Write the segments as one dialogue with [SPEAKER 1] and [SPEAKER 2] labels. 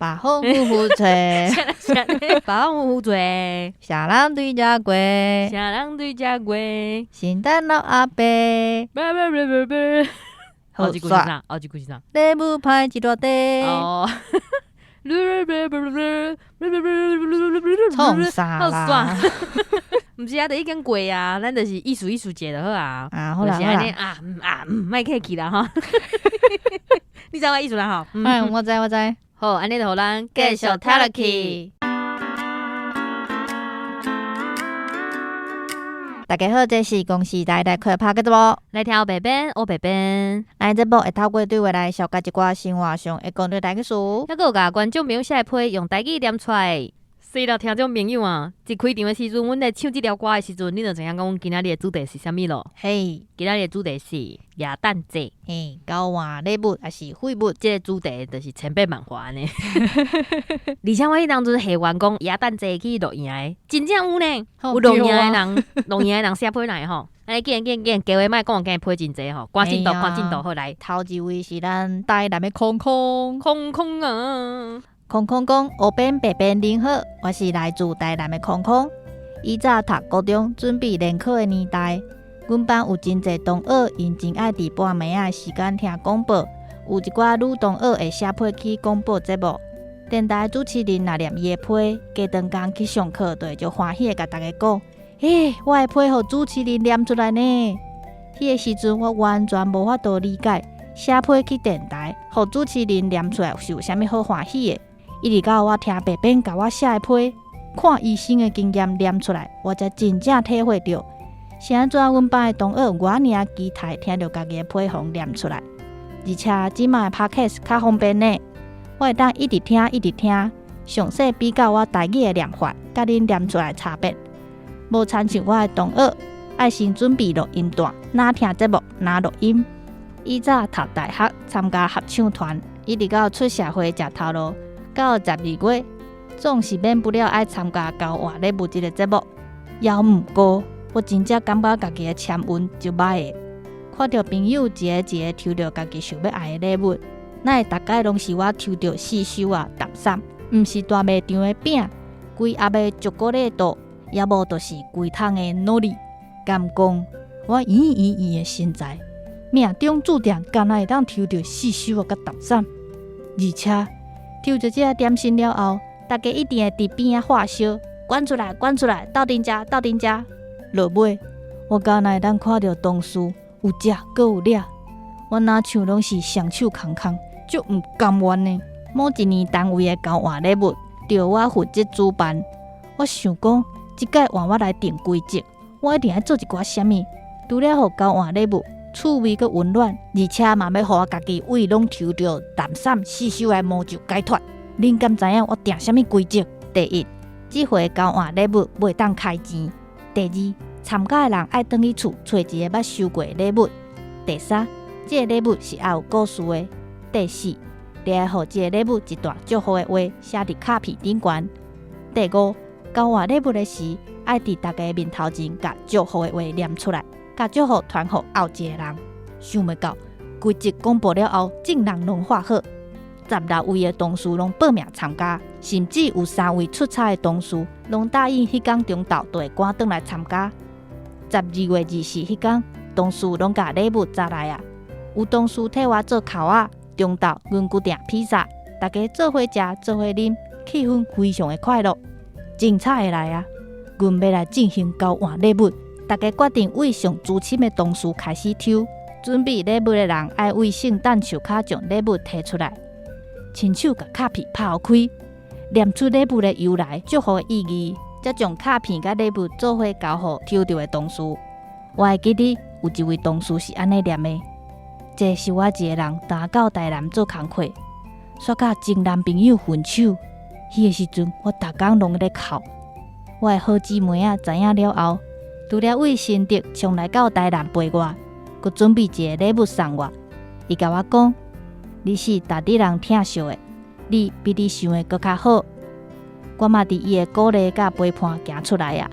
[SPEAKER 1] 北風呼呼吹，
[SPEAKER 2] 北風呼呼吹，
[SPEAKER 1] 啥人對遮過？
[SPEAKER 2] 啥人對遮過？
[SPEAKER 1] 聖誕老阿伯，
[SPEAKER 2] 後一句是啥？後一句是啥？
[SPEAKER 1] 禮物派一大塊。
[SPEAKER 2] 哦。
[SPEAKER 1] 創啥啦？
[SPEAKER 2] 毋是啊，就已經過啊，咱就是意思意思者就好啊。
[SPEAKER 1] 啊，好啦好啦。
[SPEAKER 2] 啊啊，莫客氣啦吼。你知我意思啦吼？
[SPEAKER 1] 嗯，我知我知。
[SPEAKER 2] 好，按呢就予咱
[SPEAKER 1] 繼續聽落去。大家好，這是公視台台客拍嘅節目，
[SPEAKER 2] 來聽黑白編，黑白編。
[SPEAKER 1] 咱這節目會透過對話來紹介一寡生活上會講著台語詞。
[SPEAKER 2] 猶閣有共觀眾朋友寫的批，用台語念出來。是啦，聽眾朋友啊，一開場的時陣，阮咧唱這條歌的時陣，你就知影講阮今仔日的主題是啥物咯？
[SPEAKER 1] 嘿，
[SPEAKER 2] 今仔日的主題是耶誕節，
[SPEAKER 1] 嘿，交換禮物抑是廢物？
[SPEAKER 2] 這個主題就是千變萬化呢。而且我彼當陣下完講耶誕節去露營的，真正有呢，有露營的人，露營的人寫批來吼。按呢緊緊緊，計話莫講，今日批真濟吼，趕進度，趕進度，好來。
[SPEAKER 1] 頭一位是咱台南的空空，
[SPEAKER 2] 空空啊。
[SPEAKER 1] 空空講，黑編白編恁好，我是來自台南的空空。以早讀高中準備聯考的年代，阮班有真濟同學，𪜶真愛佇半暝仔的時間聽廣播。有一寡女同學會寫批去廣播節目，電台主持人若念伊的批，隔頓工去上課，就會足歡喜的共逐家講：欸，我的批予主持人念出來呢！彼个時陣，我完全無法度理解，寫批去電台，予主持人念出來是有啥物好歡喜的。一直到我聽白編共我寫的批，看醫生的經驗念出來，我才真正體會著，是按怎阮班的同學偌爾仔期待聽著家己的批予人念出來。而且這馬的 Podcast 較方便呢，我會當一直聽一直聽，詳細比較我台語的念法，佮恁念出來的差別。無親像我的同學，愛先準備錄音帶，若聽節目，若錄音。以早讀大學參加合唱團，一直到出社會食頭路。到12月，總是免不了愛參加交換禮物這个節目。猶毋過，我真正感覺家己的簽運足䆀的。看著朋友一个一个抽著家己想欲愛的禮物，哪會逐擺攏是我抽著四手仔淡散，毋是大賣場的餅，規盒的朱古力豆，猶無就是規桶的努力。敢講我圓圓圓的身材，命中注定干焦會當抽著四手仔佮淡散，而且。抽著這个點心了後，大家一定會佇邊仔發燒，趕出來，趕出來，鬥陣食，鬥陣食。落尾，我敢若會當看著同事有食閣有掠，我若像攏是雙手空空，足毋甘願的。某一年單位的交換禮物，著我負責主辦。我想講，這擺換我來定規則，我一定愛做一寡啥物，除了予交換禮物。趣味閣溫暖，而且嘛欲予我家己為攏抽著淡散四手的魔咒解脫。恁敢知影我定啥物規則？第一，這回交換禮物袂當開錢；第二，參加的人愛轉去厝揣一个捌收過的禮物；第三，這個禮物是愛有故事的；第四，你愛予這個禮物一段祝福的話寫佇卡片頂懸；第五，交換禮物的時，愛佇大家面頭前共祝福的話念出來。共祝福傳予後一个人，想袂到規則公布了後，眾人攏發好，16位的同事攏報名參加，甚至有三位出差的同事攏答應彼工中晝就會趕轉來參加。12月24彼工，同事攏共禮物紮來啊，有同事替我做剾仔，中晝阮閣訂披薩，大家做伙食，做伙啉，氣氛非常的快樂。精彩的來啊！阮欲來進行交換禮物。大家決定為上資深的同事開始抽，準備禮物的人愛為聖誕樹跤將禮物提出來，親手共卡片拍開，念出禮物的由來、祝福的意義，才將卡片佮禮物做伙交予抽著的同事。我會記得有一位同事是按呢念的：這是我一个人擔到台南做工課，煞佮前男朋友分手。彼个時陣，我逐工攏咧哭。我的好姊妹仔知影了後，除了為新竹衝來到台南陪我，閣準備一个禮物送我。伊共我講：你是值得人疼惜的，你比你想的閣較好。我嘛佇伊的鼓勵佮陪伴行出來啊！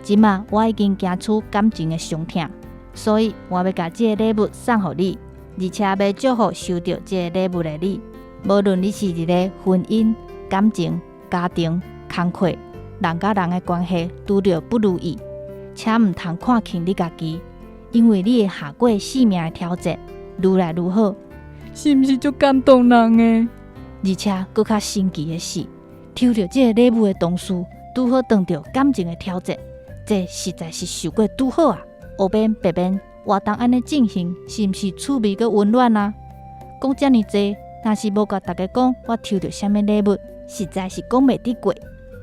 [SPEAKER 1] 這馬我已經行出感情的傷痛，所以我欲共這个禮物送予你，而且欲祝福收著這个禮物的你。無論你是佇咧婚姻、感情、家庭、工課、人佮人的關係拄著不如意，請毋通看輕你家己，因為你會下過性命的挑戰，愈來愈好，是毋是足感動人的？而且閣較神奇的是，抽著這个禮物的同事，拄好當著感情的挑戰，這實在是受過拄好啊！黑邊白邊活動按呢進行，是毋是趣味閣溫暖啊？講遮爾濟，若是無共大家講我抽著啥物禮物，實在是講袂得過。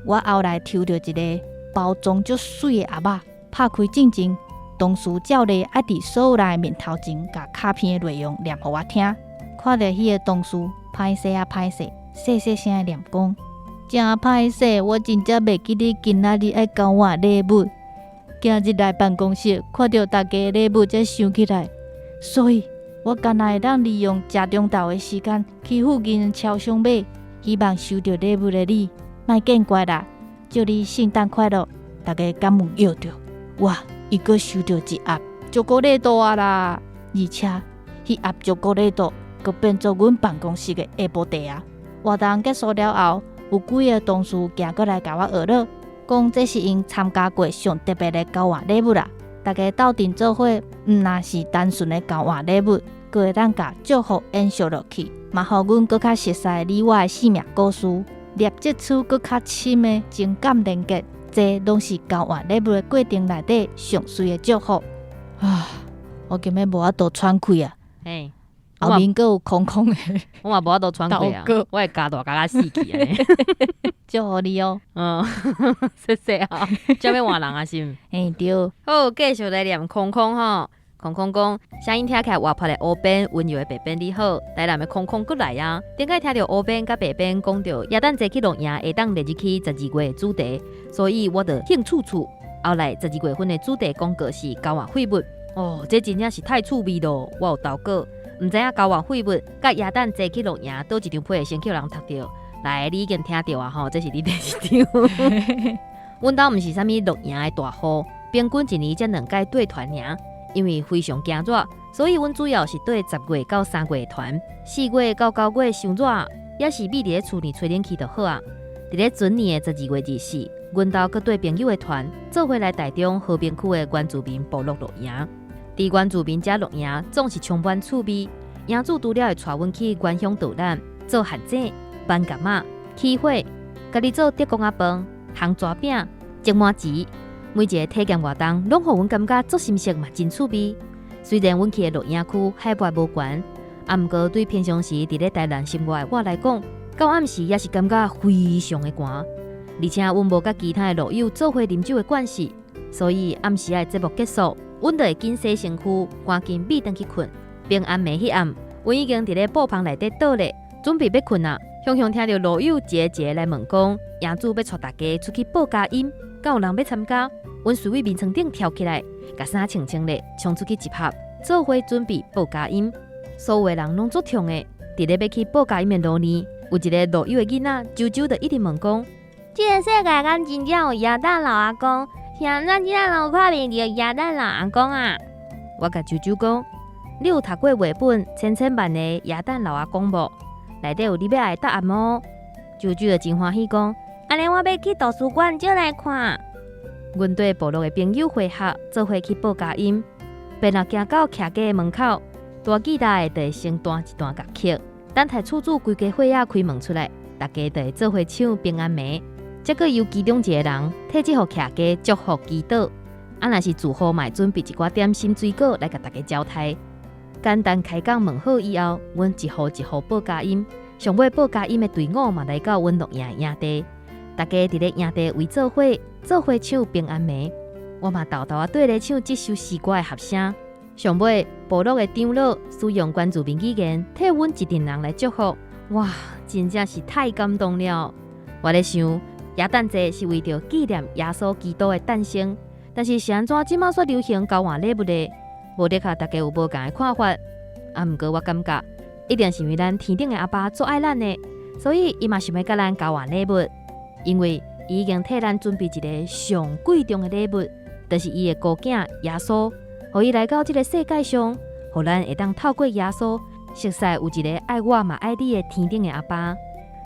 [SPEAKER 1] 我後來抽著一个包裝足媠的盒仔，拍開進前，同事照例愛佇所有人的面頭前，共卡片的內容念予我聽。看著彼个同事歹勢啊歹勢，細細聲的念講：誠歹勢，我真正袂記得今仔日愛交換禮物。今日來辦公室，看著大家的禮物才想起來，所以我干焦會當利用食中晝的時間去附近超商買。希望收著禮物的你，莫見怪啦！祝你聖誕快樂！大家敢有搖著？哇！伊閣收著一盒朱古力多啊啦！而且彼盒朱古力多閣變做阮辦公室的下晡茶啊！活動結束了後，有幾个同事行過來共我學樂，講這是𪜶參加過上特別的交換禮物啦！大家鬥陣做伙，毋若是單純的交換禮物，閣會當共祝福延續落去，嘛予阮閣較熟悉你我的生命故事，連接出閣較深的情感連結。這攏是交換禮物的過程內底上媠的祝福。啊！我今仔無法度喘氣啊！
[SPEAKER 2] 嘿，
[SPEAKER 1] 後面閣有空空的，
[SPEAKER 2] 我嘛無法度喘氣啊！我會加大加甲死去按呢。
[SPEAKER 1] 祝福你哦！
[SPEAKER 2] 嗯，謝謝啊！這欲換人啊是毋？
[SPEAKER 1] 嘿對。
[SPEAKER 2] 好，繼續來念空空吼。空空講，聲音聽起來活潑的烏邊，溫柔的白邊你好，台南的空空閣來啊！頂擺聽著烏邊佮白邊講著耶誕節去露營會當列入去十二月的主題，所以我就興趣趣。後來十二月份的主題廣告是交換廢物，哦，這真正是太趣味咯！我有投稿，毋知影交換廢物佮耶誕節去露營，佗一張批會先予人讀著。來，你已經聽著啊吼，這是你第一張。阮兜毋是啥物露營的大戶，平均一年才兩擺綴團爾。因為非常驚熱，所以阮主要是綴十月到三月團，4月到9月傷熱，也是覕佇咧厝裡吹冷氣就好啊。佇咧準年的12月24，阮兜閣綴朋友的團，做伙來台中和平區的原住民部落露營。佇原住民遮露營總是充滿趣味。營主除了會帶阮去原鄉導覽、做陷阱、挽柑仔、起火、家己做竹篙仔飯、烘蛇餅、蒸麻糍。每一个體驗活動，攏予阮感覺足新鮮嘛，真趣味。雖然阮去的露營區海拔無懸，啊，毋過對平常時佇咧台南生活的我來講，到暗時也是感覺非常的寒。而且阮無佮其他的露友做伙啉酒的慣勢，所以暗時仔的節目結束，阮就會緊洗身軀，趕緊覕轉去睏。平安暝彼暗，阮已經佇咧布棚內底倒咧，準備欲睏啊。雄雄聽著露友一个一个來問講，營主欲帶大家出去報佳音，敢有人欲參加？阮隨位眠床頂跳起來，共衫穿穿咧，衝出去集合，做伙準備報佳音。所有的人攏足創的，佇咧欲去報佳音的路呢，有一个露友的囡仔，啾啾就一直問講：這个世界敢真正有耶誕老阿公？是按怎這人攏拍袂著耶誕老阿公啊？我共啾啾講：你有讀過繪本《千千萬个耶誕老阿公》無？內底有你欲愛的答案哦。啾啾就真歡喜講：按呢我欲去圖書館借來看。阮綴部落的朋友會合，做伙去報佳音。便若行到徛家的門口，大吉他的就會先彈一段樂曲，等待厝主規家伙仔開門出來，大家就會做伙唱平安暝。才閣由其中一个人替這戶徛家祝福祈禱。啊，若是住戶嘛會準備一寡點心水果來共大家招待。簡單開講問好以後，阮一戶一戶報佳音。上尾報佳音的隊伍嘛來到阮露營的營地，大家佇咧營地圍做伙，做伙唱平安暝。我嘛沓沓仔綴咧唱這首詩歌的合聲。上尾部落的長老使用原住民語言替阮一陣人來祝福，哇，真正是太感動了。我咧想，耶誕節是為著紀念耶穌基督的誕生，但是是按怎這馬煞流行交換禮物咧？無的確，大家有無仝的看法。啊，毋過我感覺，一定是因為咱天頂的阿爸足愛咱的，所以伊嘛想欲佮咱交換禮物，因為伊已經替咱準備一个上貴重的禮物，就是伊的孤囝耶穌，予伊來到這个世界上，予咱會當透過耶穌，熟悉有一个愛我嘛愛你的天頂的阿爸。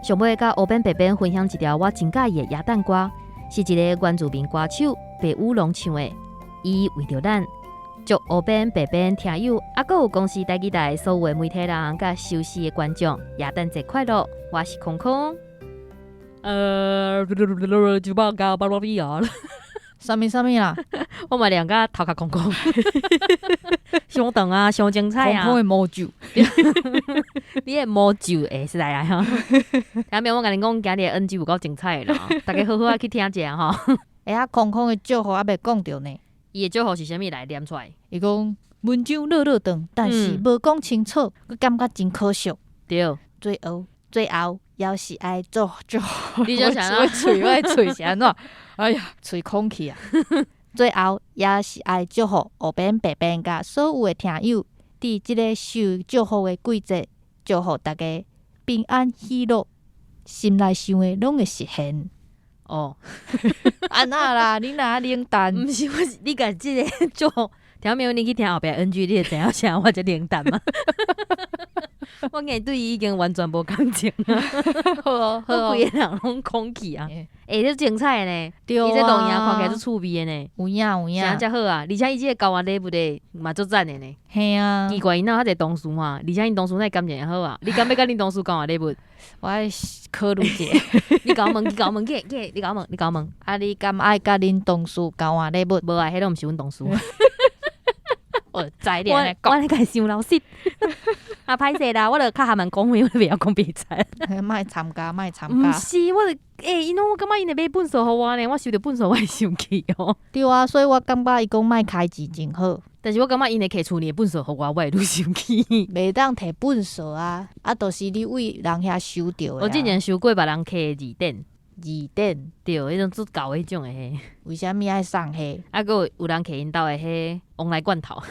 [SPEAKER 2] 上尾佮烏邊白邊分享一條我真佮意的耶誕歌，是一个原住民歌手白雨龍唱的。伊為著咱祝烏邊白邊聽友，啊，閣有公視台語台所有的媒體人佮收視的觀眾，耶誕節快樂！我是空空。就報告巴羅比亞。
[SPEAKER 1] 啥物啥物啦？
[SPEAKER 2] 我嘛兩個頭殼空空，傷長啊，傷精彩啊！
[SPEAKER 1] 空空的魔咒，
[SPEAKER 2] 你的魔咒會使來啊！聽沒有？我共你講，今日 NG 有夠精彩的啦，大家好好仔去聽一下吼。
[SPEAKER 1] 欸啊，空空的祝福猶未講著呢。
[SPEAKER 2] 伊的祝福是啥物來念出來？
[SPEAKER 1] 伊講文章落落長，但是無講清楚，閣感覺真可惜。
[SPEAKER 2] 對，
[SPEAKER 1] 最後猶是愛祝祝。
[SPEAKER 2] 你想啥？
[SPEAKER 1] 我喙是按怎？哎呀，喙空去啊！最後也是愛祝福烏邊白邊佮所有的聽友，佇這个受祝福的季節，祝福大家平安喜樂，心內想的攏會實現。
[SPEAKER 2] 哦，
[SPEAKER 1] 按怎啦？你若冷淡？
[SPEAKER 2] 毋是，我是你共這个祝福，聽沒有？你去聽後壁 NG，你會知影啥我遮冷淡嗎？我今日對伊已經完全無感情啊！
[SPEAKER 1] 好哦，好
[SPEAKER 2] 我規个人攏空去啊！欸，這精彩的呢！
[SPEAKER 1] 對啊，
[SPEAKER 2] 伊這錄影看起來足趣味的呢。
[SPEAKER 1] 有影有影，
[SPEAKER 2] 啥才好啊！而且伊這个交換禮物的嘛足讚的呢。
[SPEAKER 1] 嘿啊，
[SPEAKER 2] 奇怪，伊哪有遐濟同事嘛？而且𪜶同事哪會感情會好啊？你敢欲佮恁同事交換禮物？
[SPEAKER 1] 我愛考慮者。
[SPEAKER 2] 你共我問，你共我問，去去，你共我問，你共我問。
[SPEAKER 1] 啊，你敢愛佮恁同事交換禮物？
[SPEAKER 2] 無啊，彼攏毋是阮同事。
[SPEAKER 1] 我知你
[SPEAKER 2] 我
[SPEAKER 1] 按呢講，
[SPEAKER 2] 我咧共傷老實。啊，歹勢啦，我著較含慢講話，我袂曉講別菜。
[SPEAKER 1] 莫參加，莫參加。
[SPEAKER 2] 毋是，我著欸，𪜶攏我感覺𪜶會買糞掃予我呢，我收著糞掃我會生氣哦。
[SPEAKER 1] 對啊，所以我感覺伊講莫開錢真好。
[SPEAKER 2] 但是我感覺𪜶會摕厝裡的糞掃予我，我會愈生氣。
[SPEAKER 1] 袂當摕糞掃啊，啊，就是你為人遐收著的。
[SPEAKER 2] 我之前收過別人摕的字典，
[SPEAKER 1] 字典，
[SPEAKER 2] 對，彼種足舊彼種的彼。
[SPEAKER 1] 為啥物愛送彼？
[SPEAKER 2] 啊，閣有人摕𪜶兜的彼旺來罐頭，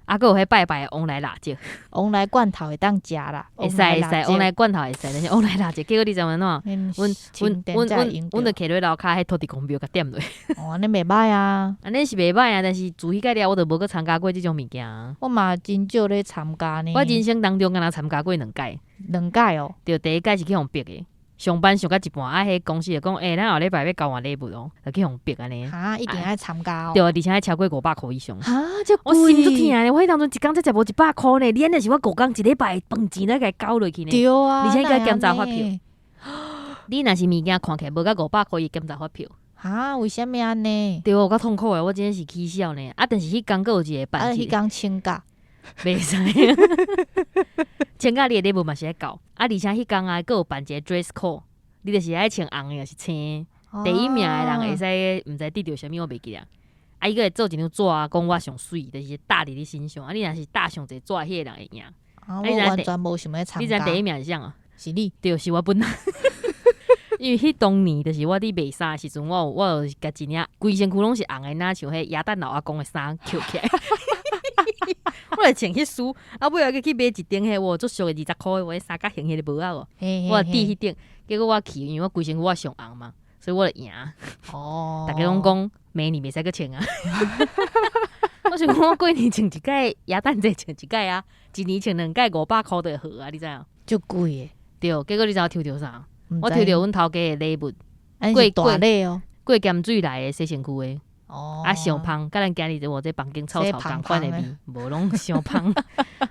[SPEAKER 2] 啊，閣有彼拜拜的旺來蠟燭。
[SPEAKER 1] 旺來罐頭會當食啦，
[SPEAKER 2] 會使會使，旺來罐頭會使，但是旺來蠟燭，結果你知影按怎？阮阮阮阮阮著摕落樓跤彼土地公廟共點落。
[SPEAKER 1] 哦，按呢袂䆀啊。
[SPEAKER 2] 按呢是袂䆀啊，但是自彼擺了，我就無閣參加過這種物件。
[SPEAKER 1] 我嘛真少咧參加呢。
[SPEAKER 2] 我人生當中敢若參加過兩擺。
[SPEAKER 1] 兩擺哦。
[SPEAKER 2] 對，第一擺是去予逼的。上班上到一半，啊，彼公司就講，欸，咱後禮拜欲交換禮物哦，就去予逼按呢。
[SPEAKER 1] 哈，一定愛參加哦。
[SPEAKER 2] 對，而且愛超過500箍以上。
[SPEAKER 1] 哈，遮貴。
[SPEAKER 2] 我心足疼的，我彼當陣一工才食無100箍呢，你按呢是我5工一禮拜飯錢咧共交落去呢。
[SPEAKER 1] 對啊，
[SPEAKER 2] 而且閣檢查發票。你若是物件看起來無到500箍，伊檢查發票。
[SPEAKER 1] 哈，為啥物按呢？
[SPEAKER 2] 對，有夠痛苦的，我真的是起痟呢。啊，但是彼工閣有一個辦。
[SPEAKER 1] 啊，彼工請假。
[SPEAKER 2] 袂使，請假你的禮物嘛是愛交。啊，而且彼工啊，閣有辦一个 dress code，你就是愛穿紅的，抑是青的。第一名的人會使，毋知得著啥物，我袂記得。啊，伊閣會做一張紙啊，講我上媠，就是貼佇你身上。啊，你若是貼上濟紙，彼个人會贏。
[SPEAKER 1] 啊，我完全無想欲參加。
[SPEAKER 2] 你知第一名是啥啊？
[SPEAKER 1] 是你。
[SPEAKER 2] 對，是我本人。因為彼當年就是我佇賣衫的時陣，我有共一領規身軀攏是紅的，若像彼耶誕老阿公的衫抾起來。我來穿彼束，啊，尾仔閣去買一頂彼個足俗的20箍的，彼三角形彼个帽仔無？我佇彼頂，結果我去，因為我規身軀我上紅嘛，所以我就贏。
[SPEAKER 1] 哦，
[SPEAKER 2] 逐家攏講明年袂使閣穿啊。我想講我過年穿一擺，耶誕節穿一擺啊，一年穿兩擺500箍就好啊，你知影？
[SPEAKER 1] 足貴的。
[SPEAKER 2] 對，結果你知影我抽著啥？我抽著阮頭家的禮物，
[SPEAKER 1] 過大禮哦，
[SPEAKER 2] 過鹹水來的洗身軀的。
[SPEAKER 1] 哦，
[SPEAKER 2] 啊，上芳，佮咱今日我這房間臭臭仝款的味，無攏傷芳，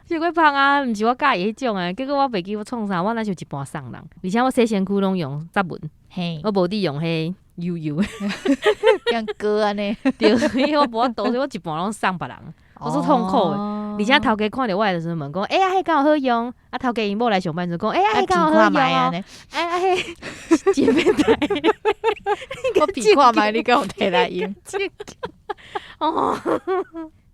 [SPEAKER 2] 傷過芳啊！毋是我佮意彼種的，結果我袂記我創啥，我若像一半送人，而且我洗身軀攏用雜文，我無佇用彼油油的，
[SPEAKER 1] 像膏按呢。
[SPEAKER 2] 對，因為我無法度，所以我一半攏送別人，我足痛苦的。而且頭家看著我的時陣問講，欸啊，彼敢有好用？啊，頭家𪜶某來上班就講，欸啊，彼敢有好用哦？欸啊，彼真變態。
[SPEAKER 1] 我比看覓，你敢有摕來用？
[SPEAKER 2] 哦，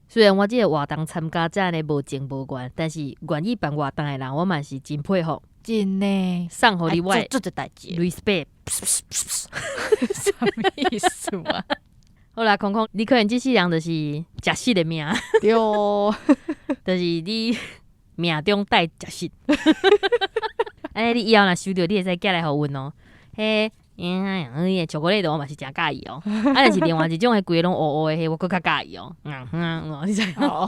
[SPEAKER 2] 雖然我這個活動參加者呢無情無願，但是願意辦活動的人，我嘛是真佩服。
[SPEAKER 1] 真的，
[SPEAKER 2] 送予你我
[SPEAKER 1] 做這代誌
[SPEAKER 2] ，respect。
[SPEAKER 1] 啥物意思啊？
[SPEAKER 2] 好啦，空空，你可能這世人就是食死的命，
[SPEAKER 1] 對，
[SPEAKER 2] 就是你命中帶食死。按呢，你以後若收著，你會使寄來予阮哦。彼哎呀，巧克力的我嘛是誠佮意哦。啊，若是另外一種，彼規个攏烏烏的，彼我閣較佮意哦。嗯嗯，你知？
[SPEAKER 1] 哦，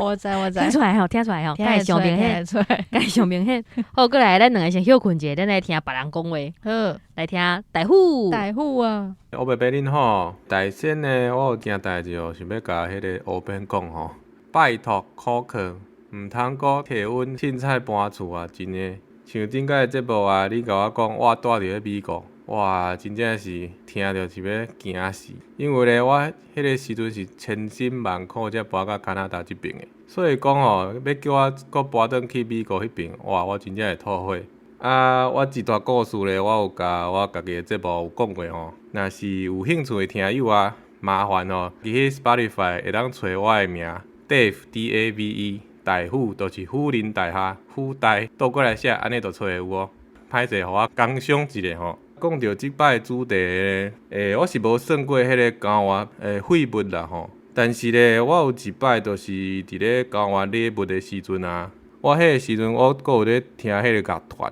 [SPEAKER 1] 我知我知。
[SPEAKER 2] 聽出來吼，聽出來吼，
[SPEAKER 1] 聽得出來，聽得出來，
[SPEAKER 2] 會上明顯。好，過來，咱兩个先歇睏者，咱來聽別人講話。
[SPEAKER 1] 好，
[SPEAKER 2] 來聽大虎。
[SPEAKER 1] 大虎啊！
[SPEAKER 3] 烏白白恁好，大先呢，我有件代誌哦，想欲共彼个烏編講吼，拜託可可，毋通閣提阮凊彩搬厝啊！真的，像頂擺節目啊，你共我講我蹛佇咧美國，哇，真正是聽著是欲驚死。因為咧，我彼个時陣是千辛萬苦才搬到加拿大這爿的，所以講吼，欲叫我閣搬轉去美國彼爿，哇，我真正會吐血。啊，我這段故事咧，我有共我家己的節目有講過吼。若是有興趣的聽友啊，麻煩吼，去 Spotify 會當揣我的名 Dave D A V E 大虎，就是虎林大廈虎大倒過來寫，按呢就揣會有哦。歹勢，予我工商一下吼。講著這擺主題咧，我是無算過彼个交換廢物啦吼。但是咧，我有一擺就是佇咧交換禮物的時陣啊，我彼个時陣我閣有咧聽彼个樂團。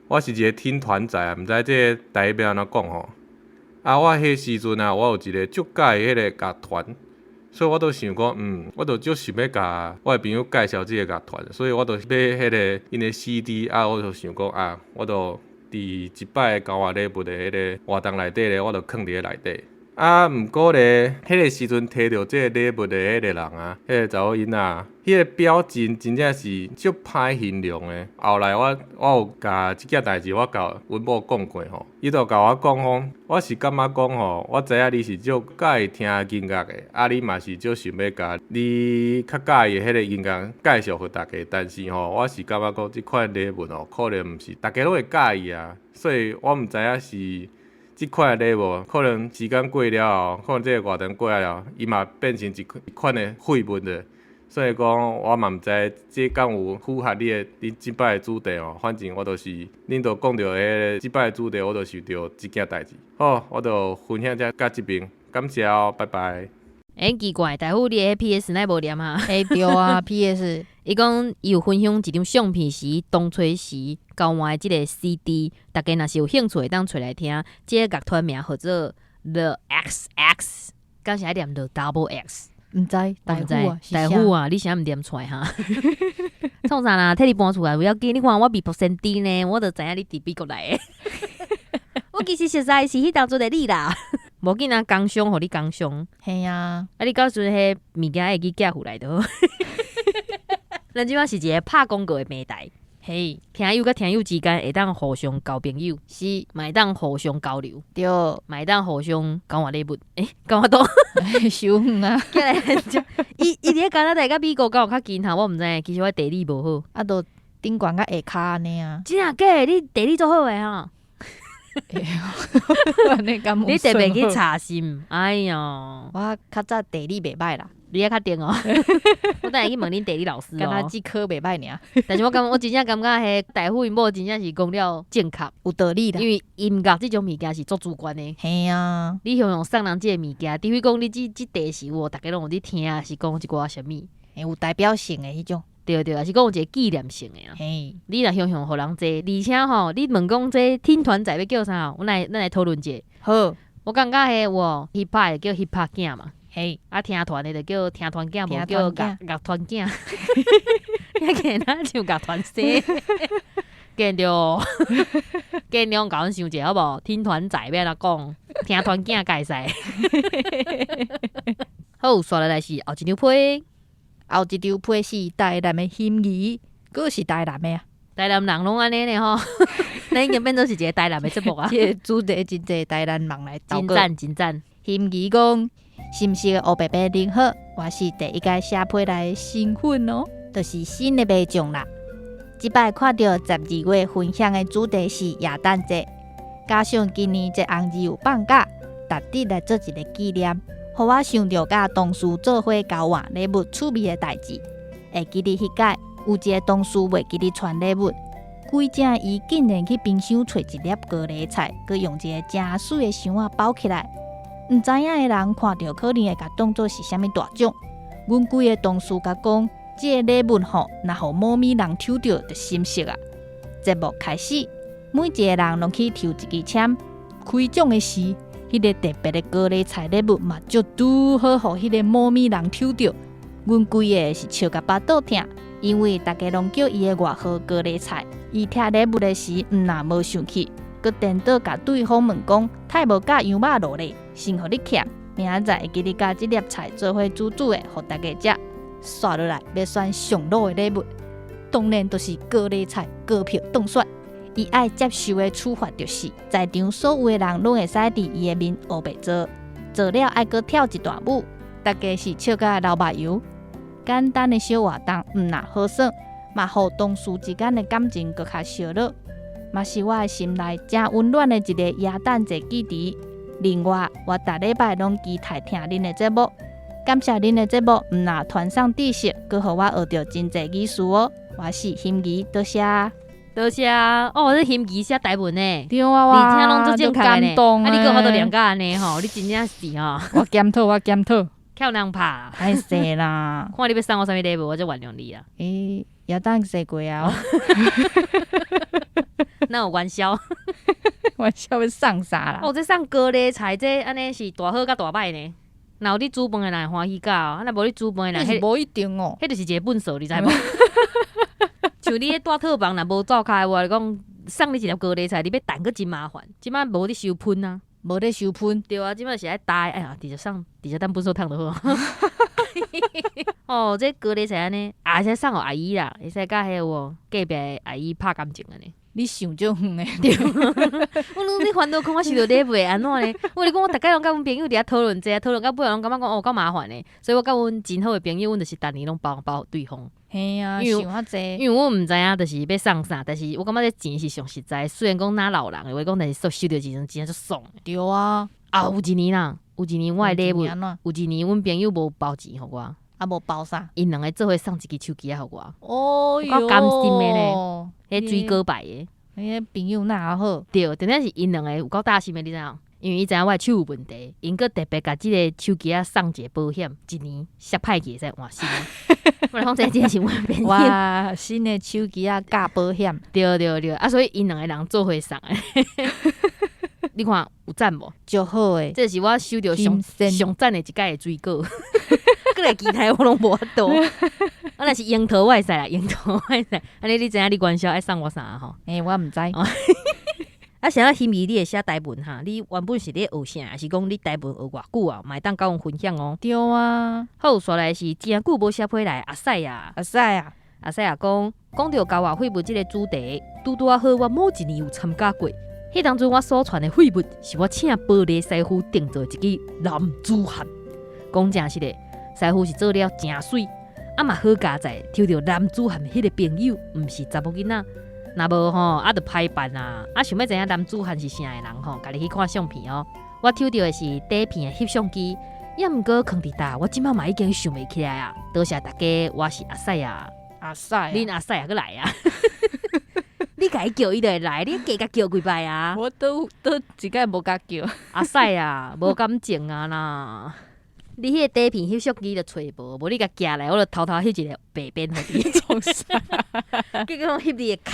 [SPEAKER 3] 我是一个聽團仔啊，毋知這个台語欲按怎講吼。啊，我彼時陣啊，我有一个足佮意彼个樂團，所以我都想講，我就足想欲共我的朋友介紹這个樂團，所以我就買彼个𪜶的 CD 啊，我就想講啊，我就佇一擺交換禮物的彼个活動內底咧，我就囥佇咧內底。啊，毋過咧，彼个時陣提著這个禮物的彼个人啊，彼个查某囡仔，彼个表情真正是足歹形容的。後來我有共這件代誌，我共阮某講過吼，伊就共我講講，我是感覺講吼，我知影你是足佮意聽音樂的，啊，你嘛是足想欲共你較佮意的彼个音樂介紹予大家，但是吼，我是感覺講這款禮物吼，可能毋是逐家攏會佮意啊，所以我毋知影是。這款禮物可能時間過了後，可能這個活動過了，伊嘛變成一款的廢物了。所以講，我嘛毋知這敢有符合你的你這擺的主題哦。反正我就是，恁都講著彼个這擺的主題，我就想著這件代誌。好，我就分享這到這邊，感謝哦，拜拜。
[SPEAKER 2] 欸，奇怪，大虎你的 P.S. 哪無念啊？
[SPEAKER 1] 欸，對啊，P.S.
[SPEAKER 2] 伊講伊有分享一張相片時，當初時交換的這个 CD，大家若是有興趣會當揣來聽。這个樂團名號做 The X X，敢是愛念 The Double X？
[SPEAKER 1] 毋知，大虎啊，
[SPEAKER 2] 大虎啊，你啥毋念出來哈？創啥啦？替你搬出來無要緊，你看我未卜先知呢，我就知影你佇美國來的。我其實實在是彼當陣的你啦。無緊啊，工商予你工商。
[SPEAKER 1] 嘿啊，
[SPEAKER 2] 啊，你到時陣彼物件會記寄回來就好。咱這擺是一个拍廣告的平台，
[SPEAKER 1] 嘿，
[SPEAKER 2] 聽友佮聽友之間會當互相交朋友，嘛會當互相交流，嘛會當互相交換禮物。欸，交換多，
[SPEAKER 1] 傷遠啊！
[SPEAKER 2] 伊伊佇咧加拿大佮美國敢有較近哈？我毋知，其實我地理無好。
[SPEAKER 1] 啊，都頂懸佮下跤按呢啊。
[SPEAKER 2] 真正假的？你地理足好的哈？你特別去查是毋？哎喲，
[SPEAKER 1] 我較早地理袂䆀啦，
[SPEAKER 2] 你也較定哦。我等下去問恁地理老師哦。
[SPEAKER 1] 敢若這科袂䆀爾。
[SPEAKER 2] 但是我感覺我真正感覺彼大虎𪜶某真正是講了正確，
[SPEAKER 1] 有道理啦。
[SPEAKER 2] 因為音樂這種物件是足主觀的。
[SPEAKER 1] 嘿啊，
[SPEAKER 2] 你常常送人這個物件，除非講你這這塊是有，逐家攏有咧聽，是講一寡啥物，
[SPEAKER 1] 欸，有代表性的彼種。
[SPEAKER 2] 對對，抑是講有一個紀念性的啊。
[SPEAKER 1] 嘿，
[SPEAKER 2] 你若雄雄予人這，而且吼，你問講這聽團仔欲叫啥？阮來咱來討論者。
[SPEAKER 1] 好，
[SPEAKER 2] 我感覺彼有 hip hop 的叫 hip hop 囝嘛。
[SPEAKER 1] 嘿，
[SPEAKER 2] 啊，聽團的就叫聽團囝，無叫樂樂團囝。聽起來若像樂團生。見著，見諒共阮想者好無？聽團仔欲按怎講？聽團囝會使。好，煞落來是後一張批。
[SPEAKER 1] 後一張批是台南的心儀，閣是台南的啊！
[SPEAKER 2] 台南人攏按呢呢吼，咱已經變做是一个台南的節目啊！
[SPEAKER 1] 這个主題真濟台南人來投稿。
[SPEAKER 2] 真讚真讚！
[SPEAKER 1] 心儀講，是毋是烏白白恁好？我是第一屆寫批來的新粉哦，就是新的聽眾啦。這擺看著12月分享的主題是耶誕節，加上今年這紅字有放假，特地來做一个紀念。予我想著佮同事做伙交換禮物趣味的代誌。會記得彼擺有一个同事袂記得傳禮物，規正伊竟然去冰箱揣一粒高麗菜，閣用一个誠媠的箱仔包起來。毋知影的人看著可能會共當做是啥物大獎。阮幾个同事共講，這个禮物吼，若予某物人抽著，就心息啊。節目開始，每一个人攏去抽一支籤，開獎的時，彼個特別的高麗菜禮物嘛，就拄好予彼個某物人抽著。阮規个是笑甲腹肚疼，因為逐家攏叫伊的外號高麗菜。伊拆禮物的時，毋若無生氣，閣顛倒共對方問講：太無咬羊肉爐咧，先予你欠。明仔載會記得共這粒菜做伙煮煮的，予逐家食。煞落來欲選上老的禮物，當然就是高麗菜高票當選。伊愛接受的處罰就是，在場所有的人攏會使佇伊的面烏白做，做了愛閣跳一段舞，逐家是笑甲流目油。簡單的小活動，毋若好耍，嘛予同事之間的感情閣較燒熱，嘛是我的心內誠溫暖的一个耶誕節記憶。另外，我逐禮拜攏期待聽恁的節目，感謝恁的節目，毋若傳送知識，閣予我學著真濟意思哦。我是心儀，多謝。
[SPEAKER 2] 多謝哦，這心儀寫台文呢，
[SPEAKER 1] 對啊，
[SPEAKER 2] 而且攏足正確的呢。
[SPEAKER 1] 感動
[SPEAKER 2] 啊，你閣有法度念甲按呢吼？你真正是吼，
[SPEAKER 1] 我檢討，我檢討，
[SPEAKER 2] 欠人拍。
[SPEAKER 1] 歹勢啦。
[SPEAKER 2] 看你欲送我啥物禮物，我才原諒你啊。
[SPEAKER 1] 欸，耶誕節過啊，
[SPEAKER 2] 哪有元宵？
[SPEAKER 1] 元宵欲送啥啦？
[SPEAKER 2] 哦，這送高麗菜，這按呢是大好佮大歹呢。若有咧煮飯的人會歡喜甲哦，啊若無咧煮飯的人，
[SPEAKER 1] 彼是無一定哦。
[SPEAKER 2] 彼就是一个糞掃，你知無？像你彼蹛套房若無灶跤的話，你講送你一粒高麗菜，你欲掸閣真麻煩。這擺無咧收噴啊，
[SPEAKER 1] 無咧收噴。
[SPEAKER 2] 對啊，這擺是愛擔，哎呀，直接送，直接當糞掃桶就好。哦，這高麗菜按呢，啊，會使送予阿姨啦，會使佮彼个有無隔壁的阿姨拍感情按呢。
[SPEAKER 1] 你想足遠的。
[SPEAKER 2] 對，我攏咧煩惱講我收著禮物會按怎呢？我共你講，我逐擺攏佮阮朋友佇遐討論這個，討論到尾攏感覺講哦夠麻煩的，所以我佮阮真好的朋友，阮就是逐年攏包紅包予對方。
[SPEAKER 1] 嘿啊，
[SPEAKER 2] 因為
[SPEAKER 1] 想較濟。
[SPEAKER 2] 因為我毋知影，就是欲送啥，但是我感覺這錢是上實在。雖然講若老人的話講，但是收收著錢真正足爽的。
[SPEAKER 1] 對啊。
[SPEAKER 2] 啊，有一年啦，有一年我的禮物，
[SPEAKER 1] 有
[SPEAKER 2] 有一年阮朋友無包錢予我。
[SPEAKER 1] 啊，無包啥？𪜶
[SPEAKER 2] 兩个做伙送一支手機仔予我。
[SPEAKER 1] 哦喲，
[SPEAKER 2] 夠甘心的呢，彼水果牌的。
[SPEAKER 1] 你彼朋友若好？
[SPEAKER 2] 對，重點是𪜶兩个有夠貼心的，你知影？因為伊知影我的手有問題，𪜶閣特別共這个手機仔送一个保險，一年摔歹去會使換新的。我來講這真是阮朋友。
[SPEAKER 1] 哇，新的手機仔佮保險。
[SPEAKER 2] 對對對，啊，所以𪜶兩个人做伙送的。你看有讚無？
[SPEAKER 1] 足好的，
[SPEAKER 2] 這是我收著上上讚的一擺的水果。閣來其他我攏無法度。啊，若是櫻桃我會使啦，櫻桃我會使。按呢你知影你元宵愛送我啥吼？
[SPEAKER 1] 欸，我毋知。
[SPEAKER 2] 啊，啥物心儀你會寫台文哈？你原本是咧學啥？還是講你台文學偌久啊？嘛會當佮阮分享哦。
[SPEAKER 1] 對啊。
[SPEAKER 2] 好，煞來是誠久無寫批來阿屎啊，
[SPEAKER 1] 阿屎啊，
[SPEAKER 2] 阿屎啊，講講著交換廢物這个主題，拄拄仔好，我某一年有參加過。彼當陣我所傳的廢物，是我請玻璃師傅訂做一支男子漢。講誠實的，師傅是做了誠媠，啊嘛好佳哉，抽著男子漢彼个朋友，毋是查某囡仔。若無吼，啊就歹辦啊！啊想欲知影男子漢是啥的人吼，家己去看相片哦。我抽著的是底片的翕相機，抑毋過囥佇搭，我這擺嘛已經想袂起來啊！多謝大家，我是阿屎啊，
[SPEAKER 1] 阿屎，
[SPEAKER 2] 恁阿屎啊，閣來啊！你共伊叫伊就會來，你加共叫幾擺啊？
[SPEAKER 1] 我都都一擺無共叫。
[SPEAKER 2] 阿屎啊，無感情啊啦！你彼個底片翕相機就揣無，無你共寄來，我就偷偷翕一个白邊予你。
[SPEAKER 1] 創啥？
[SPEAKER 2] 結果翕你的跤，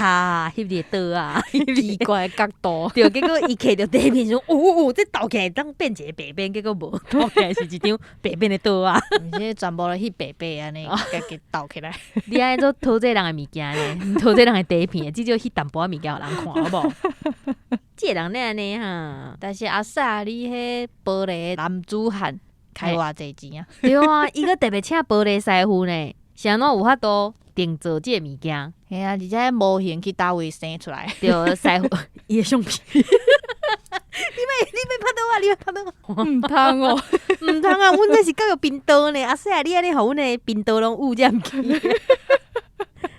[SPEAKER 2] 翕你的桌啊，
[SPEAKER 1] 奇怪的角度。
[SPEAKER 2] 對，結果伊揢著底片說：哦哦哦，這倒起來當變一个白邊，結果無，倒起來是一張白邊的桌啊。
[SPEAKER 1] 毋是全部咧翕白白按呢，家己鬥起來。
[SPEAKER 2] 你按呢做偷這人的物件呢？偷這人的底片，至少翕淡薄仔物件予人看，好無？這个人咧按呢哈？
[SPEAKER 1] 但是阿屎，你彼玻璃男子漢開偌濟錢啊？
[SPEAKER 2] 對啊，伊閣特別請玻璃師傅呢，是按怎有法度訂做這个物件？
[SPEAKER 1] 嘿啊，而且模型去佗位生出來？
[SPEAKER 2] 對，師傅伊的相片。你欲拍佗我？你欲拍佗我？
[SPEAKER 1] 毋通哦，
[SPEAKER 2] 毋通啊！阮這是教育頻道呢，阿屎啊！你按呢予阮的頻道攏誤入去。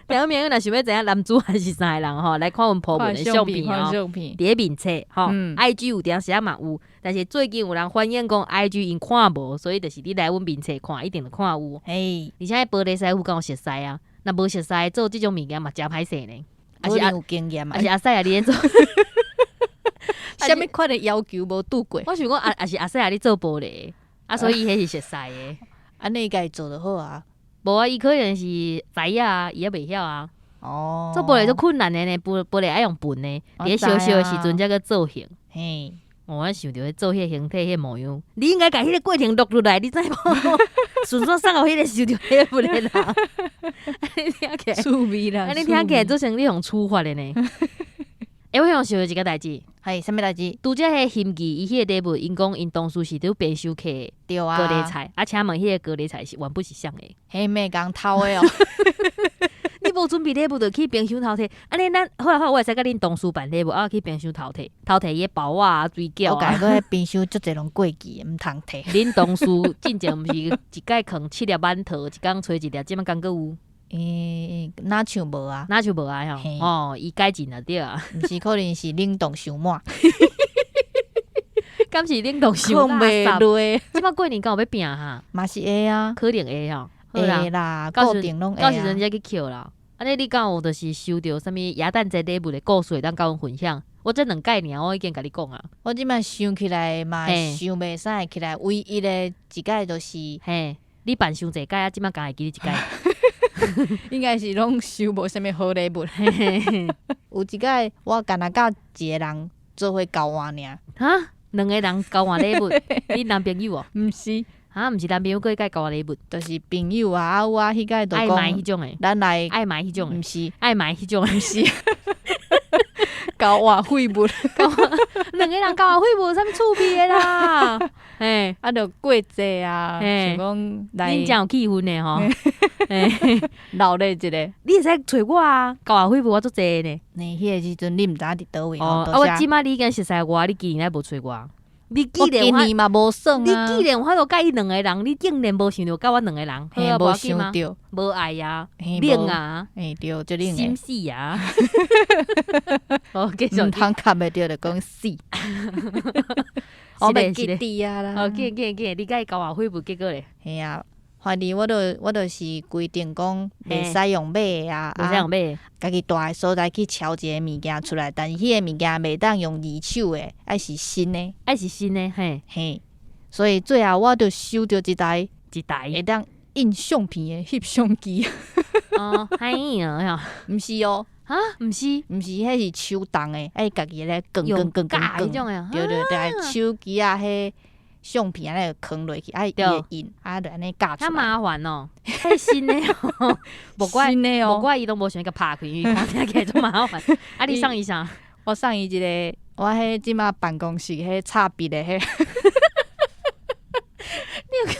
[SPEAKER 2] 聽眾朋友若想欲知影男子漢是啥个人吼，來看阮 po 文的相片哦。佇咧面冊吼，IG 有當時仔嘛有，但是最近有人反映講 IG 𪜶看無，所以就是你來阮面冊看，一定就看有。
[SPEAKER 1] 嘿，
[SPEAKER 2] 而且玻璃師傅敢有熟似啊？若無熟似做這種物件嘛，誠歹勢呢。
[SPEAKER 1] 還是有經驗
[SPEAKER 2] 啊？還是阿屎啊？你咧做？
[SPEAKER 1] 啥物款的要求無拄過？
[SPEAKER 2] 我想講啊，抑是阿屎啊，你做玻璃啊，所以伊彼是熟似的。
[SPEAKER 1] 按呢伊家己做就好啊。
[SPEAKER 2] 無啊，伊可能是知影啊，伊也袂曉啊。
[SPEAKER 1] 哦，
[SPEAKER 2] 做玻璃足困難的呢，玻璃愛用笨的，佇咧燒燒的時陣才閣造型。
[SPEAKER 1] 嘿，
[SPEAKER 2] 我想著彼做彼个形體彼個模樣，你應該共彼個過程錄落來，你知無？順煞送予彼個收著禮物的人，按呢聽起來，
[SPEAKER 1] 趣味啦，
[SPEAKER 2] 按呢聽起來做成你予處罰的呢。欸，我想著一个代誌，
[SPEAKER 1] 係啥物代誌？
[SPEAKER 2] 拄才彼個欣怡伊彼个禮物，𪜶講𪜶當初是佇冰箱客高麗菜，啊，請問彼個高麗菜是原本是啥的？
[SPEAKER 1] 彼咩共偷的哦？
[SPEAKER 2] 你無準備禮物就去冰箱偷提，按呢咱好啦好，我會使共恁同事辦禮物，啊去冰箱偷提，偷提伊的包仔啊、水餃
[SPEAKER 1] 我
[SPEAKER 2] 啊。
[SPEAKER 1] 共講彼冰箱足濟攏過期的，毋通提。
[SPEAKER 2] 恁同事進前毋是一擺囥七粒饅頭，一工揣一粒，這擺敢閣有？
[SPEAKER 1] 欸，若像無啊？
[SPEAKER 2] 若像無啊吼？哦，伊改進了對啊。
[SPEAKER 1] 毋是，可能是冷凍傷滿。
[SPEAKER 2] 敢是冷凍傷
[SPEAKER 1] 囥袂落。
[SPEAKER 2] 這擺過年敢有欲拚哈？
[SPEAKER 1] 嘛是會啊，
[SPEAKER 2] 可能會吼。
[SPEAKER 1] 會啦，固定攏會。
[SPEAKER 2] 到時陣才去抾啦。按呢你敢有就是收著啥物耶誕節禮物的故事會當共阮分享？我這兩擺爾，我已經共你講啊。
[SPEAKER 1] 我這擺想起來嘛，想袂使起來，唯一的一擺就是，
[SPEAKER 2] 嘿，你辦傷濟擺啊，這擺敢會記得一擺？
[SPEAKER 1] 應該是攏收無啥物好禮物。有一擺我干焦佮一個人做伙交換爾。
[SPEAKER 2] 哈？兩個人交換禮物？你男朋友哦？
[SPEAKER 1] 毋是。
[SPEAKER 2] 啊，毋是男朋友，閣佮交換禮物，
[SPEAKER 1] 就是朋友啊，啊我彼擺就
[SPEAKER 2] 愛買彼種的，
[SPEAKER 1] 咱來
[SPEAKER 2] 愛買彼種的，
[SPEAKER 1] 毋是
[SPEAKER 2] 愛買彼種的，
[SPEAKER 1] 毋是交換廢物，
[SPEAKER 2] 兩個人交換廢物，啥物趣味的啦？嘿，
[SPEAKER 1] 啊，就過節啊，想講來，
[SPEAKER 2] 恁誠有氣氛的吼，
[SPEAKER 1] 鬧熱一下，
[SPEAKER 2] 你會使揣我啊，交換廢物我足濟呢。
[SPEAKER 1] 你彼个時陣你毋知影佇佗位吼？
[SPEAKER 2] 啊，我這擺你已經熟似我，你竟然無揣我。你既然
[SPEAKER 1] 今年嘛無算
[SPEAKER 2] 你既然有法度佮伊兩个人，你竟然無想著佮阮兩个人，
[SPEAKER 1] 嘿，無想著，
[SPEAKER 2] 無愛啊，冷啊，
[SPEAKER 1] 嘿對，足冷的，
[SPEAKER 2] 心死啊！好，繼續，
[SPEAKER 1] 毋通崁袂著就講死，我袂記得啊啦。
[SPEAKER 2] 好，緊緊緊，你佮伊交換廢物結果咧？
[SPEAKER 1] 嘿啊，反正我就是規定講袂使用買的啊，
[SPEAKER 2] 袂使用買的，
[SPEAKER 1] 家己蹛的所在去撨一个物件出來，但是彼个物件袂當用二手的，愛是新的，
[SPEAKER 2] 愛是新的，嘿，
[SPEAKER 1] 嘿，所以最後我就收著一台，
[SPEAKER 2] 一台
[SPEAKER 1] 會當印相片的翕相機。
[SPEAKER 2] 哦，歹啊，
[SPEAKER 1] 毋是哦，
[SPEAKER 2] 啊，毋是，
[SPEAKER 1] 毋是，彼是手動的，愛家己來囥囥囥囥囥，對對對，手機仔彼。相片按呢囥落去，啊伊會印，啊就按呢鉸出來。
[SPEAKER 2] 較麻煩哦，彼新的哦，無怪無怪伊攏無想共拍開，因為看聽起來足麻煩。啊，你送伊啥？
[SPEAKER 1] 我送伊一个，我彼這馬辦公室彼插筆的彼。
[SPEAKER 2] 你有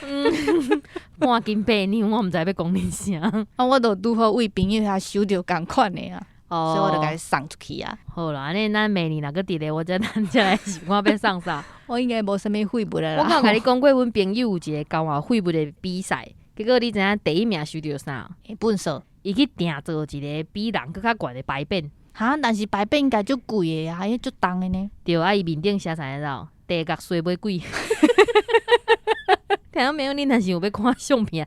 [SPEAKER 2] 嗯，半斤白娘，我毋知欲講你啥。
[SPEAKER 1] 啊，我就拄好為朋友遐收著仝款的啊。所以我就共伊送出去啊。
[SPEAKER 2] 好啦，按呢咱明年若閣佇咧，我才咱才來想看欲送啥。
[SPEAKER 1] 我應該無啥物廢物啦。
[SPEAKER 2] 我敢有共你講過，阮朋友有一個交換廢物的比賽，結果你知影第一名收著啥？
[SPEAKER 1] 糞埽。
[SPEAKER 2] 伊去訂做一個比人閣較懸的牌匾。
[SPEAKER 1] 哈，但是牌匾應該足貴的啊，彼足重的呢。
[SPEAKER 2] 對啊，伊面頂寫啥物？地獄衰尾鬼。聽講沒有？你若是有欲看相片，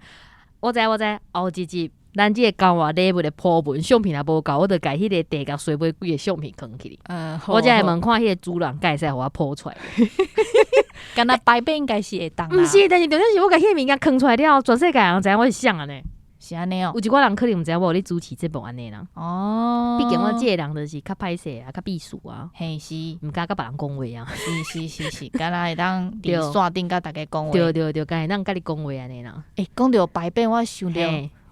[SPEAKER 2] 我知我知，後一集。咱這個交換禮物的鋪文相片若無夠，我就共彼个地獄衰尾鬼的相片囥起來。我才會問看彼个主人敢會使予我鋪出來。
[SPEAKER 1] 敢若牌匾應該是會當。
[SPEAKER 2] 毋是，但是重點是我共彼个物件囥出來了後，全世界人知影我是誰按呢？
[SPEAKER 1] 是按呢哦。
[SPEAKER 2] 有一寡人可能毋知影我有咧主持節目按呢啦。
[SPEAKER 1] 哦。
[SPEAKER 2] 畢竟我這個人就是較歹勢啊，較避暑啊。
[SPEAKER 1] 嘿是。
[SPEAKER 2] 毋敢佮別人講話啊。
[SPEAKER 1] 是是是是，敢若會當佇線頂佮大家講話。
[SPEAKER 2] 對對對，敢會當佮你講話按呢啦。
[SPEAKER 1] 欸，講著牌匾，我想著。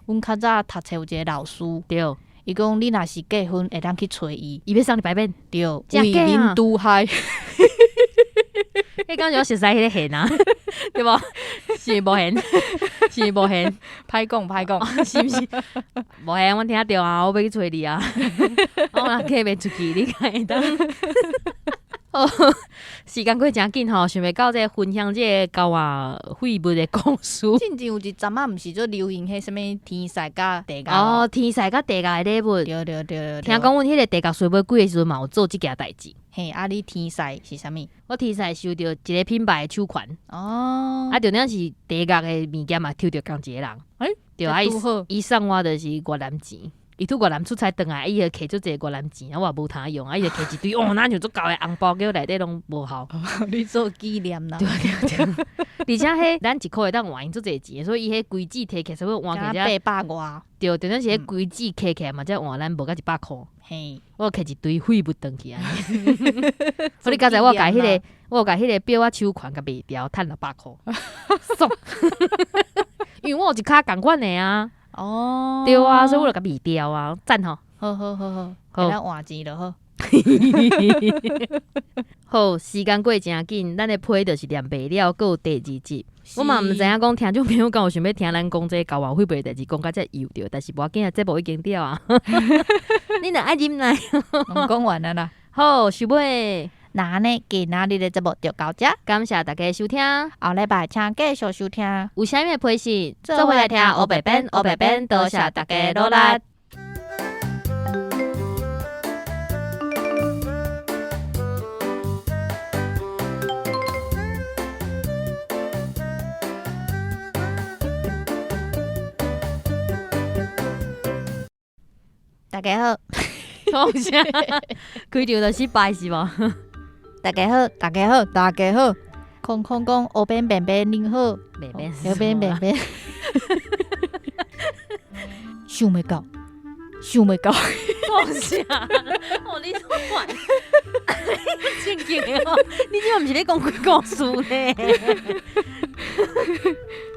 [SPEAKER 1] 阮較早讀冊有一个老師，
[SPEAKER 2] 對，
[SPEAKER 1] 伊講你若是結婚，會當去揣伊，
[SPEAKER 2] 伊欲送你牌匾，
[SPEAKER 1] 對，為民除害。
[SPEAKER 2] 彼敢是我熟似彼个現啊，對無？是無現，是無現，
[SPEAKER 1] 歹講歹講，
[SPEAKER 2] 是毋是？無現，阮聽著啊，我欲去揣你啊，我若嫁袂出去，你敢會當？哦，時間過誠緊吼，想袂到這個分享這个交換廢物的故事。
[SPEAKER 1] 進前有一陣仔，毋是足流行彼啥物天使佮地獄
[SPEAKER 2] 哦，天使佮地獄的禮物。
[SPEAKER 1] 對對對對。
[SPEAKER 2] 聽講阮彼个地獄衰尾鬼的時陣嘛有做這件代誌。
[SPEAKER 1] 嘿，啊，你天使是啥物？
[SPEAKER 2] 我天使收著一个品牌的手環。
[SPEAKER 1] 哦。
[SPEAKER 2] 啊，重點是地獄的物件嘛，抽著仝一个人。
[SPEAKER 1] 欸，
[SPEAKER 2] 對啊，伊送我就是越南錢。伊拄越南出差轉來，伊就摕足濟越南錢，啊我也無通用，啊伊就摕一堆哦，若像足厚的紅包，叫內底攏無效。
[SPEAKER 1] 你做紀念啦。
[SPEAKER 2] 對對對，而且彼咱一箍會當換𪜶足濟錢，所以伊彼規紙提起來，差不多換起來
[SPEAKER 1] 八百外。
[SPEAKER 2] 對，重點是彼規紙加起來嘛，才換咱無到100箍。
[SPEAKER 1] 嘿，
[SPEAKER 2] 我摕一堆廢物轉去按呢。所以剛才我共彼个，我共彼个錶仔手環共賣掉，趁600箍，爽。因為我有一跤仝款的啊。
[SPEAKER 1] 哦，
[SPEAKER 2] 對啊，所以我就共賣掉啊，讚吼！
[SPEAKER 1] 好好好好，會當換錢就好。
[SPEAKER 2] 好，時間過誠緊，咱的批就是念袂了，閣有第二集。我嘛毋知影講聽眾朋友敢有想欲聽咱講這交換廢物的代誌，講甲遮幼著，但是無要緊啊，節目已經了啊。你若愛忍耐，
[SPEAKER 1] 講完了啦。
[SPEAKER 2] 好，收尾。
[SPEAKER 1] 那按呢，今仔日的節目就到這，
[SPEAKER 2] 感謝大家收聽，
[SPEAKER 1] 後禮拜請繼續收聽。
[SPEAKER 2] 有啥物的批示，
[SPEAKER 1] 做伙來聽烏白編，烏白編，多謝大家努力。大家好，
[SPEAKER 2] 創啥？開場就失敗是無？
[SPEAKER 1] 大家好，大家好，大家好。空空講烏邊便便恁好，烏邊便便。想袂到，想袂到。
[SPEAKER 2] 創啥？哦，你做怪，正經的哦，你這毋是咧講鬼故事呢？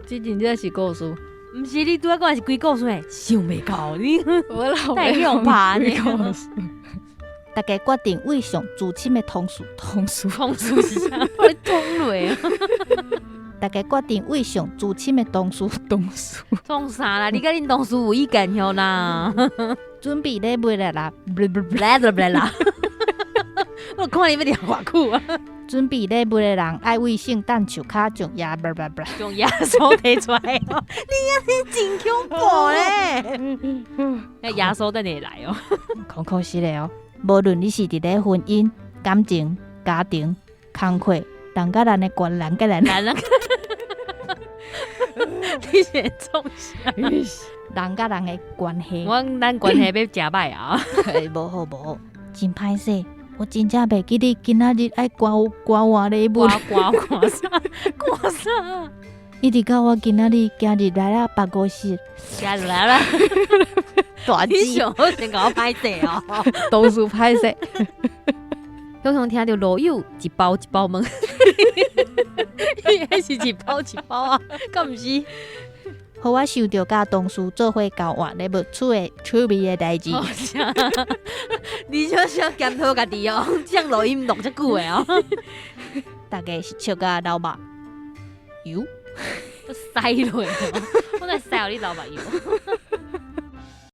[SPEAKER 1] 這真正是故事。
[SPEAKER 2] 毋是你拄仔講的是鬼故事呢？想袂到你，
[SPEAKER 1] 我老
[SPEAKER 2] 太用爬呢。
[SPEAKER 1] 大家決定為上資深的同事，同事，
[SPEAKER 2] 同事是啥？我咧通落。
[SPEAKER 1] 大家決定為上資深的同事，同事，
[SPEAKER 2] 創啥啦？你佮恁同事有意見許啦？
[SPEAKER 1] 準備禮物來啦！
[SPEAKER 2] 來啦來啦！我看你欲念偌久啊！
[SPEAKER 1] 準備禮物的人愛為聖誕樹跤將耶，
[SPEAKER 2] 將耶穌提出來哦！你按呢真恐怖咧！那耶穌等下來哦。
[SPEAKER 1] 可可惜的哦，無論你是佇咧婚姻、感情、家庭、工課，人佮人的關人佮人，
[SPEAKER 2] 人你是創啥？
[SPEAKER 1] 人佮人的關係，
[SPEAKER 2] 我咱關係欲誠歹啊！
[SPEAKER 1] 無好無好，真歹勢。我真正袂記得今仔日愛交交換禮物，
[SPEAKER 2] 交換啥？換啥？
[SPEAKER 1] 一直到我今仔日今日來了辦公室，
[SPEAKER 2] 今日來了，
[SPEAKER 1] 大
[SPEAKER 2] 你上好先共我歹勢哦，
[SPEAKER 1] 同事歹勢。
[SPEAKER 2] 常常聽著路友一包一包問，彼是一包一包啊，敢毋是？
[SPEAKER 1] 予我想著佮同事做伙交換禮物出的趣味的代誌。
[SPEAKER 2] 你就想檢討家己哦，這錄音錄遮久的哦。
[SPEAKER 1] 大家是笑甲流目油，
[SPEAKER 2] 塞落，我來塞予你流目油。